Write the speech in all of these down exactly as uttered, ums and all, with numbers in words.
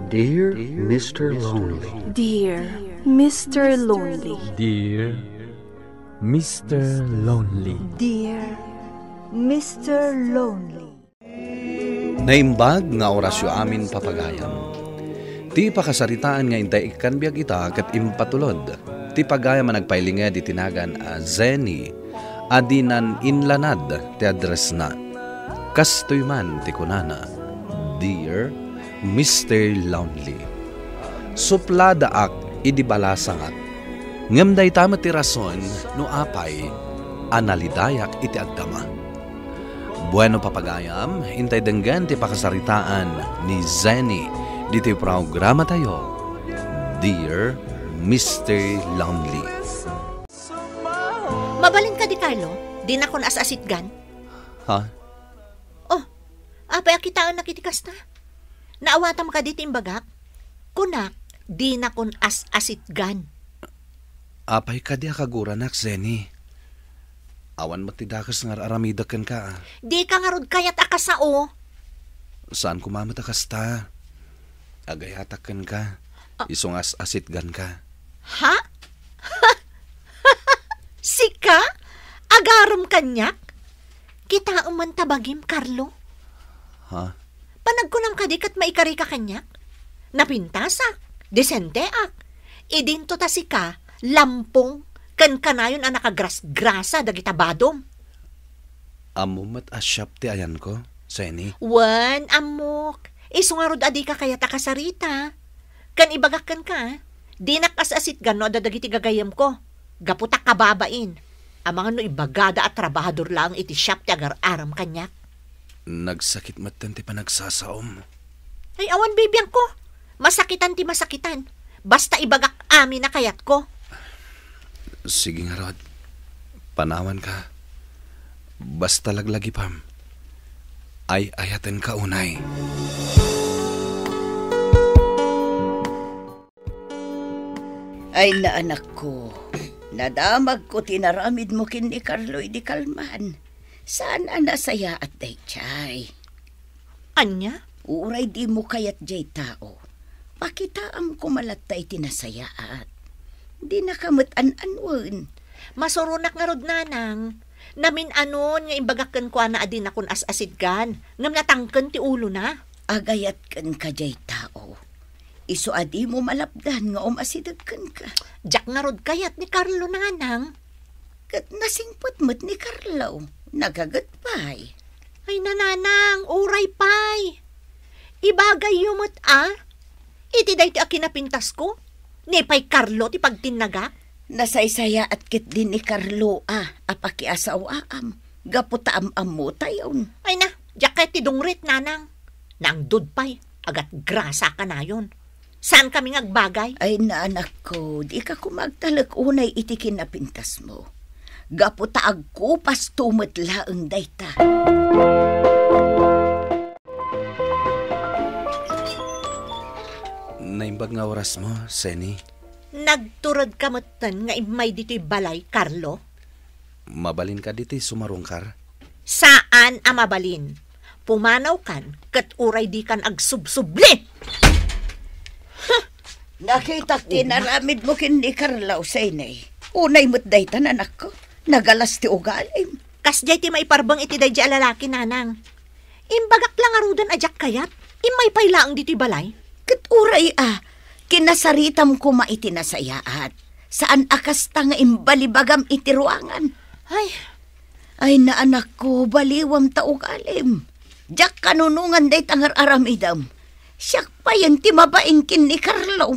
Dear Mister Lonely. Dear Mister Lonely. Dear Mister Lonely. Dear Mister Lonely. Naimbag nga orasyo amin, papagayam. Ti pakasaritaan nga intay ikkan biag ita ket impatulod ti pagayam a nagpailinged iti nagan a Zenny a dinan inlanad ti addressna. Kastoy man ti kunana, "Dear Mister Lonely, supladaak idi balasangak, ngem dayta met ti rason no apay a nalidayak iti agdama." Bueno, papagayam, intay denggen ti pakasaritaan ni Zenny ditoy programatayo, Dear Mister Lonely. Mabalin kadi, Carlo? Dinakon as-asitgan? Ha? Oh, apay a kitaennak iti kasta? Naawatam kadi ti imbagak? Kunak, dinakon as-asitgan. Apay kadi a kaguranak, Zenny? Awan met ti dakes nga ar-aramidek kenka, a. Dika ngarud kayat a kasao. Saan koma met a kasta. Agayatak kenka. Ah. Isu nga as-asitganka. Ha? Sika? Agarem kaniak? Kitaem man ta bagim, Carlo. Ha? Panagkunam kadi ket maikarika kaniak? Napintasak, disenteak. Idinto ta sika, lampong, ken kanayon a nakagrasgrasa dagita badom. Ammom met a siak ti ayanko, Zenny? Wen, ammok. Isu ngarud a dika kayat a kasarita. Ken ibagak kenka, dinak as-asitgan no adda dagiti gagayemko. Gapu ta kababain. Amangan no ibagada a trabahador laeng iti shop ti agar-arem kaniak. Nagsakit metten ti panagsasaom. Ay, awan bibiangko. Masakitan ti masakitan. Basta ibagak amin a kayatko. Sige ngarud. Panawanka. Basta laglagipam. Ay-ayatenka unay. Ay, naanakko, nadamagko ti inaramidmo ken ni Carlo idi kalman. Saan a nasayaat daydiay. Ania? Uray dimo kayat diay tao, pakitaam koma latta iti nasayaat. Dinaka met an-anuen. Masuronak ngarud, nanang. Namin-anon nga imbagak kenkuana a dinakon as-asitgan, ngem natangken ti ulona. Agayat kenka diay tao. Isu a dimo malapdan nga umasideg kenka. Diak ngarud kayat ni Carlo, nanang. Ket nasingpet met ni Carlo. Nagaget pay. Ay, nananang, uray pay. Ibagayyo met, a? Iti daytoy a kinapintasko, ni pay Carlo ti pagtinnagak? Nasaysayaat ketdi ni Carlo a, a pakiasawaam, gapu ta am-ammotayon. Ay na, diak kayat ti dungrit, nanang. Nangdud pay, agatgrasa kanayon. Saankami nga agbagay? Ay, naanakko, dika koma agtalek unay iti kinapintasmo. Gapu ta agkupasto met laeng dayta. Naimbag nga orasmo, Zenny. Nagturedka metten nga immay ditoy balay, Carlo? Mabalin kadi ti sumarungkar? Saan a mabalin. Pumanawkan ket uray dikan agsubsubli! Nakitak ti inaramidmo ken ni Carlo, Zenny. Unay met dayta, nanakko. Nagalas ti ugalim. Kasdiay ti maiparbeng iti daydiay a lalaki, nanang. Imbagak la ngaruden a diak kayat. Immay pay laeng ditoy balay. Ket uray a, kinasaritam koma iti nasayaat. Saan a kasta nga imbalibagam iti ruangan. Ay. Ay, naanakko, baliwam ta ugalim. Diak kanunongan dayta nga ar-aramidem. Siak payen ti mabain ken ni Carlo.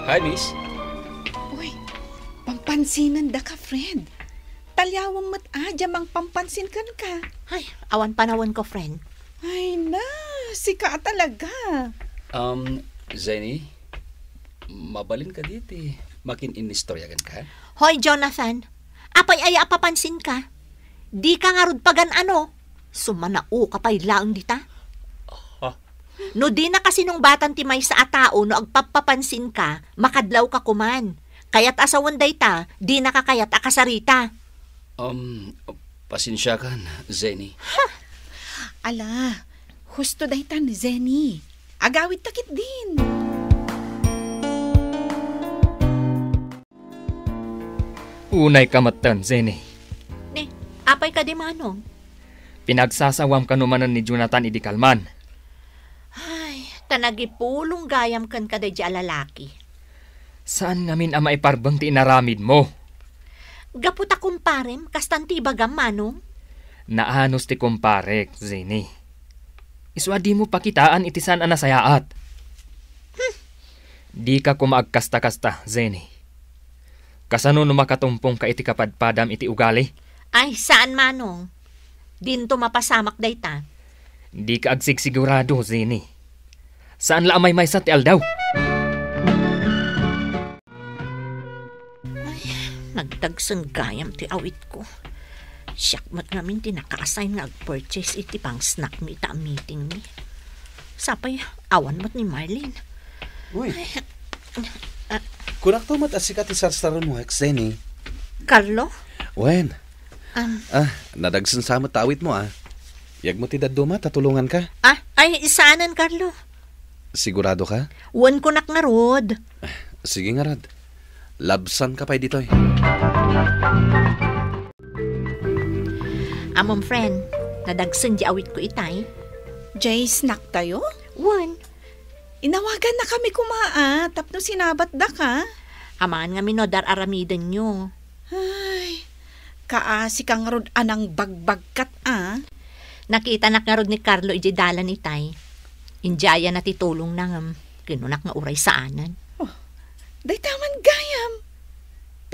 Hi, miss. Uy, pampansinendaka, friend. Taliawem met a, dia mangpampansin kenka. Ay, awan panawenko, friend. Ay na, sika a talaga. Um, Zenny, mabalin kadi ti makin-inistorya kenka? Hoy, Jonathan, apay aya a papansinka? Dika ngarud pagan-ano? Sumanaoka pay laeng dita. Ha? No dinaka sinungbatan ti maysa a tao no agpappapansinka, makadlawka koman. Kayat a sawen dayta, dinaka kayat a kasarita. Um, pasensiakan, Zenny. Ha? Ala, Husto daytan, Jenny. Agawidta ketdin. Unay ka metten, Jenny. Ni, apay kadi, Manong? Pinagsasawam kano manen ni Jonathan idi kalman. Ay, ta nagipulong gayam kenka daydi a lalaki. Saan ngamin a maiparbeng ti inaramidmo? Gapu ta kumparem, kastan ti ibagam, Manong? Naanus ti kumparek, Jenny. Isu a dimo pakitaan iti saan a nasayaat. Hmm. Dika koma agkasta-kasta, Jenny. Kasano no makatumpongka iti kapadpadam iti ugali? Ay, saan, Manong. Dinto mapasamak dayta. Dika agsigsigurado, Jenny. Saan la a maymaysa ti aldaw. Ay, nagdagsen gayam ti awitko. Siak met ngamin ti naka-assign nga ag-purchase iti pang-snack mi ita a meeting mi. Sapay, awan met ni Marlene. Uy. Ay, ah. Kunakto met a sika ti sarsarunoek, Jenny. Carlo? Wen. Am. Ah, nadagsen sa met ta awitmo, ah. Yegmo ti dadduma ta tulonganka. Ah, ay, saanen, Carlo. Sigurado ka? Wen, kunak ngarud. Sige ngarud. Labsanka pay ditoy. Ammom, friend, nadagsen di awitko itay. Jay, snack tayo? Wen. Inawagannakami koma, ah, tapno sinabatdaka. Amangan ngamin no dar-aramidenyo. Ay, kaasi ka ngarud a nangbagbagkat, ah. Nakitanak ngarud ni Carlo idiay dalan itay. Indiayana ti tulongna ngem kinunak nga uray saanen. Oh, dayta man gayam.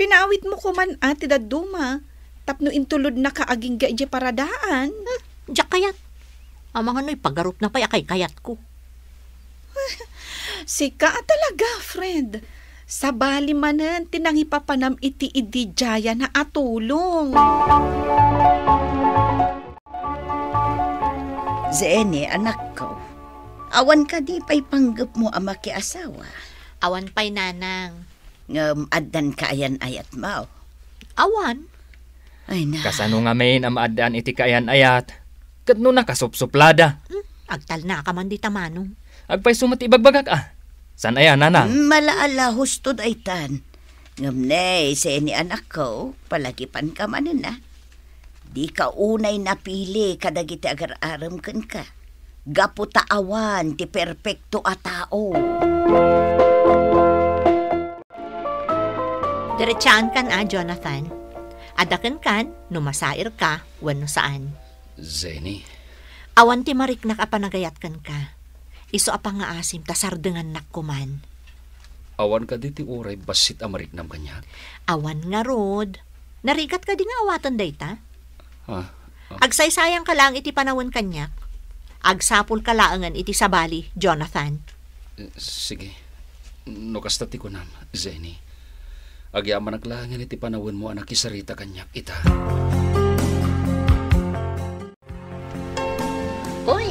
Pinaawitmo koman a ti dadduma tapno intulodnaka agingga idiay paradaan. Hmm, diak kayat. Amangan no ipagarupna pay a kaykayatko. Sika a talaga, friend. Sabali manen ti nangipapanam iti idi diayana a tulong. Jenny, anakko, awan kadi pay panggepmo a makiasawa? Awan pay, nanang. Ngem addan kaayan-ayatmo? Awan. Ay na. Kasano ngamin a maaddaan iti kaayan-ayat? Ket no nakasupsuplada? Hmm, agtalnaka man dita, Manong. Agpayso met ti ibagbagak, a. Saan aya, nanang? Hmm, malaala, husto daytan. Ngem ne, Jenny, anakko, palagipanka manen, a. Dika unay napili kadagiti agar-arem kenka, gapu ta awan ti perpekto a tao. Diretsaankan a, Jonathan. Adda kenkan no masairka wenno saan. Jenny. Awan ti mariknak a panagayat kenka. Isu a pangngaasim ta sardengannak koman. Awan kadi ti uray bassit a mariknam kaniak? Awan ngarud. Narigat kadi nga awaten dayta? Ah, ah. Agsaysayangka laeng iti panawen kaniak. Agsapulka laengen iti sabali, Jonathan. Eh, sige. No kasta ti kunam, Jenny, agyamanak laengen iti panawenmo a nakisarita kaniak ita. Uy,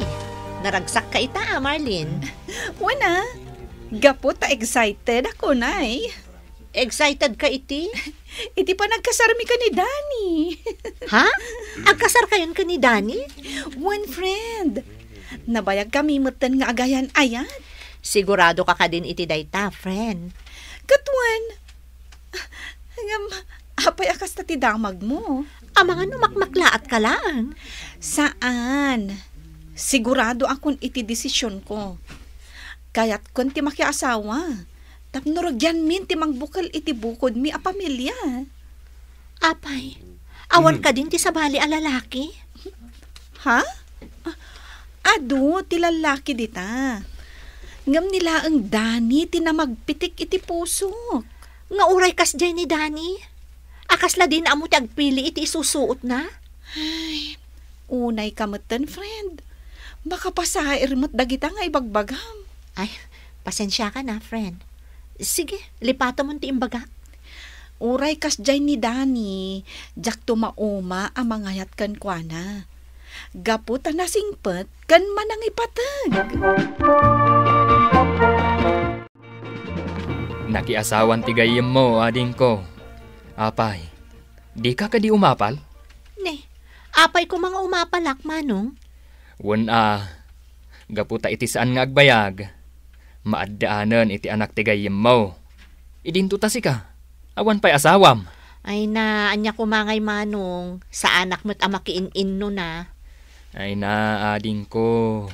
naragsakka ita, a, Marlene. Wen a, gapu ta excited ako, nay. Excited ka iti? Iti panagkasarmi ken ni Danny. Ha? Agkasarkayon ken ni Danny? Wen, friend. Nabayagkami metten nga agayan-ayat. Sigurado ka kadin iti dayta, friend? Ket wen. Ngem, apay a kasta ti damagmo? Amangan no makmaklaatka laeng. Saan. Sigurado akon iti desisionko. Kayatkon ti makiasawa. Tapno rugianmin ti mangbukel iti bukodmi a pamilia. Apay, awan Mm. kadin ti sabali a lalaki? Ha? Ah, adu ti lallaki dita. Ngem ni laeng Danny ti namagpitik iti pusok. Nga uray kasdiay ni Danny? A kasla dina ammo ti agpili iti isusuotna? Ay, unay ka metten, friend. Makapasair met dagita nga ibagbagam. Ay, pasensiakan a, friend. Sige, lipatamon ti imbagak. Uray kasdiay ni Danny, diakto mauma a mangayat kenkuana. Gapu ta nasingpet ken manangipateg. Nakiasawan ti gayyemmo, adingko. Apay, dika kadi umapal? Ne, apay koma nga umapalak, Manong? Wen a, Gapu ta iti saan nga agbayag, maaddaanen iti anak ti gayyemmo. Idinto ta sika, awan pay asawam. Ay na, ania koma ngay Manong, saanak met a makiin-innona. Ay na, adingko.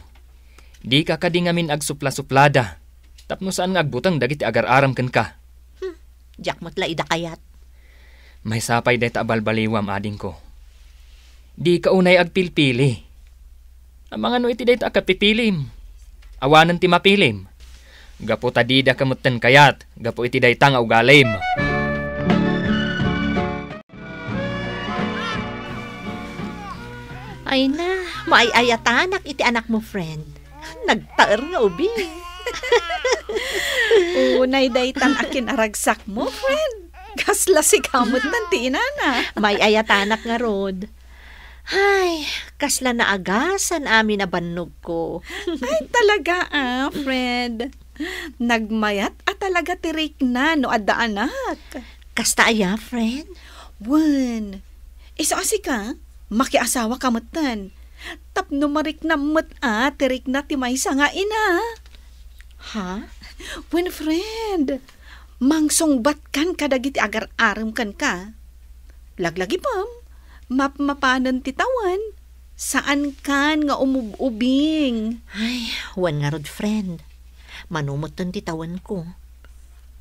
Dika kadi ngamin agsupla-suplada, tapno saan nga agbuteng dagiti agar-arem kenka. Hmm, diak met la ida kayat. Maysa pay dayta a balbaliwam, adingko. Dika unay agpilpili. Amangan no iti dayta a kapipilim. Awanen ti mapilim. Gapu ta dida ka metten kayat, gapu iti dayta nga ugalim. Ay na, maay-ayatanak iti anakmo, friend. Nagtaer nga ubing. Unay daytan a kinaragsakmo, friend. Kasla sika metten ti inana. Maay-ayatanak ngarud. Ay, kasla naagasan amin a bannogko. Ay, talaga, ah, friend. Nagmayat a talaga ti rikna no adda anak. Kasta aya, friend? Wen, isu a sika, makiasawa ka metten. Tapno marikna met a ti rikna ti maysa nga ina. Ha? Wen, friend, mangsungbatkan kadagiti agar-arem kenka. Laglagipem, mapmapanen ti tawen, saankan nga umub-ubing. Ay, wen ngarud, friend. Mano metten ti tawenko.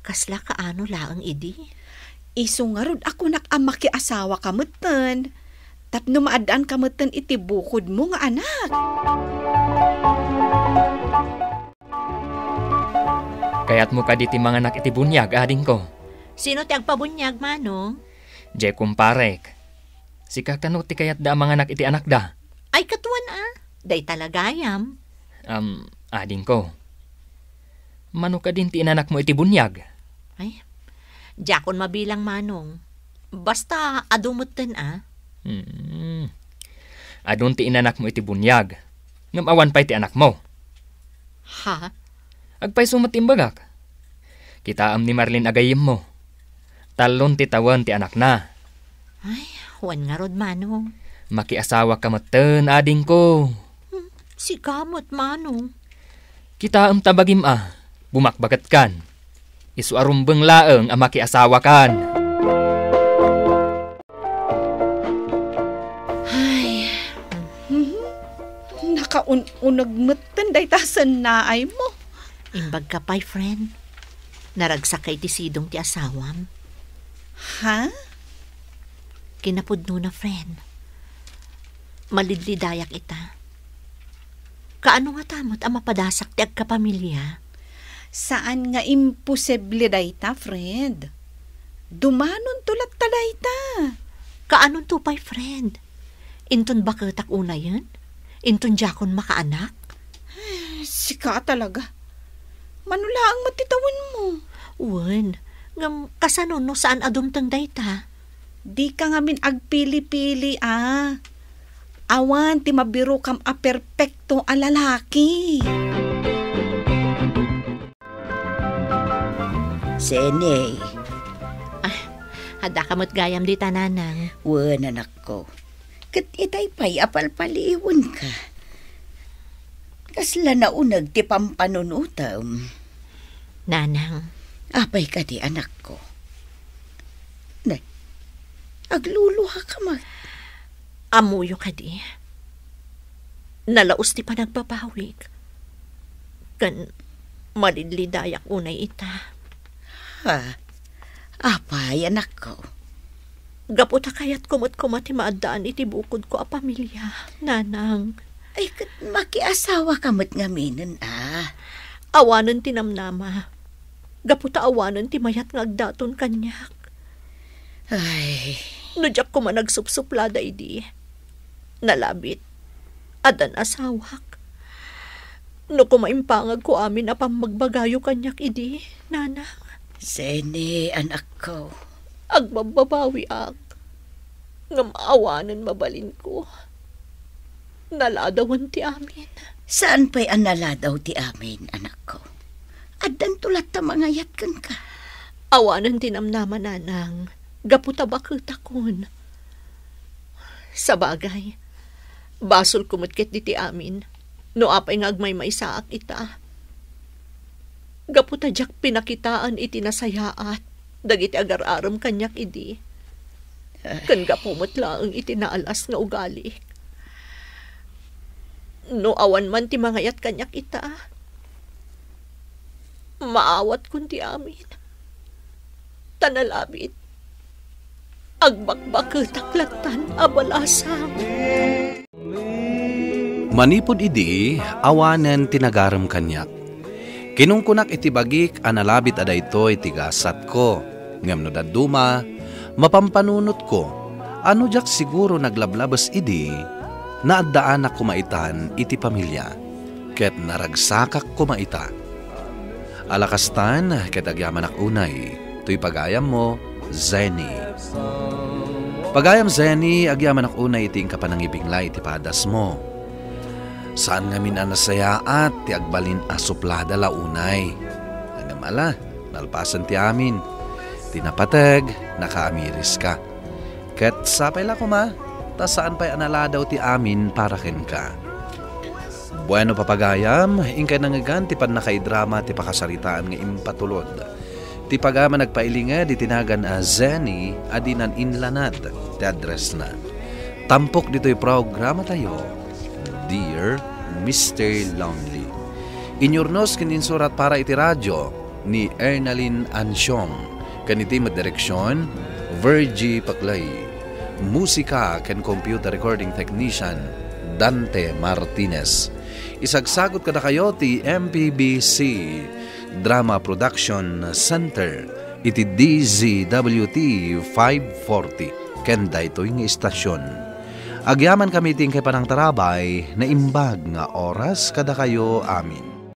Kasla kaano laeng idi? Isu ngarud a kunak a makiasawa ka metten, tapno maaddaan ka metten iti bukodmo nga anak. Kayatmo kadi ti manganak iti buniag, adingko? Sino ti agpabuniag, Manong? Jay kumparek. Sika kano ti kayatda a manganak iti anakda? Ay, katuan a. Dayta la gayam. Am, adingko. Mano kadin ti inanakmo iti buniag? Ay, diakon mabilang, Manong. Basta adu metten a. Hmm. Adun ti inanakmo iti buniag, ngem awan pay ti anakmo. Ha? Agpayso met ti imbagak. Kitaem ni Marlene a gayyemmo. Tallon ti tawen ti anakna. Ay, wen ngarud, Manong. Makiasawa ka metten, adingko. Hmm, sika met, Manong. Kitaem ta bagim a, bumakbaketkan. Isu a rumbeng laeng a makiasawakan. Ay. Mhm. Nakaun-uneg metten dayta sennaaymo. Imbagka pay, friend. Naragsakka iti sidong ti asawam. Ha? Kinapudnona, friend. Malidlidayak ita. Kaano ngata met a mapadasak ti agkapamilia? Saan nga imposible dayta, friend. Dumanonto latta dayta. Kaanonto pay, friend? Inton baketak unayen? Inton diakon makaanak? Sika a talaga. Mano laeng met ti tawenmo? Wen, ngem kasano no saan a dumteng dayta? Dika ngamin agpili-pili a. Awan ti mabirokam a perpekto a lalaki. Sene. Ah, addaka met gayam dita, Nanang. Wen, anakko. Ket itay pay a palpaliwenka. Kasla nauneg ti pampanunotem. Nanang. Apay kadi, anakko? Ne, agluluha ka met. Ammoyo kadi. Nalaus ti panagbabawik. Ken malidlidayak unay ita. Ha? Apay, anakko? Gapu ta kayatko met koma ti maaddaan iti bukodko a pamilia, Nanang. Ay, ket makiasawa ka met ngaminen, a? Awanen ti namnama. Gapu ta awanen ti mayat nga agdaton kaniak. Ay. No diak koma nagsupsuplada idi, nalabit, addan asawak. No koma impangagko amin a pammagbagayo kaniak idi, Nanang. Sene, anakko. Agbabbabawiak. Ngem awanen mabalinko. Naladawen ti amin. Saan pay a naladaw ti amin, anakko? Addanto latta mangayat kenka. Awanen ti namnama, Nanang, gapu ta baketakon. Sabagay, basolko met ketdi ti amin. No apay nga agmaymaysaak ita, gapu ta diak pinakitaan iti nasayaat dagiti agar-arem kaniak idi, ken gapu met laeng iti naalas nga ugalik. No awan man ti mangayat kaniak ita, maawatkon ti amin. Ta nalabit, agbakbaketak lattan a balasang. Manipud idi, awanen ti nagarem kaniak. Kinunkunak iti bagik a nalabit a daytoy ti gasatko. Ngem no dadduma, mapampanunotko, a no diak siguro naglablabes idi, naaddaanak koma itan iti pamilia, ket naragsakak koma ita. Ala kastan, ket agyamanak unay, toy pagayammo, Zenny. Pagayam Zenny, agyamanak unay iti inka panangibinglay iti padasmo. Saan ngamin a nasayaat ti agbalin a suplada la unay. Ngem ala, nalpasen ti amin. Ti napateg, nakaamiriska. Ket sapay la koma, ta saan pay a naladaw ti amin para kenka. Bueno, papagayam, inkay nangngegan ti pannakaidrama ti pakasaritaan nga impatulod. Ti pagayam a nagpailinged iti nagan a Zenny a dinan inlanad ti addressna. Tampok ditoy programatayo, Dear Mister Lonely. Inyurnos ken insurat para iti radio ni Ernalyn Ansiong, ken iti met direksion, Virgie Paclay. Musika ken computer recording technician, Dante Martinez. Isagsagut kadakayo ti M P B C Drama Production Center iti D Z W T five forty ken daytoy nga istasyon. Agyamankami iti inkay panangtarabay, naimbag nga oras kadakayo amin.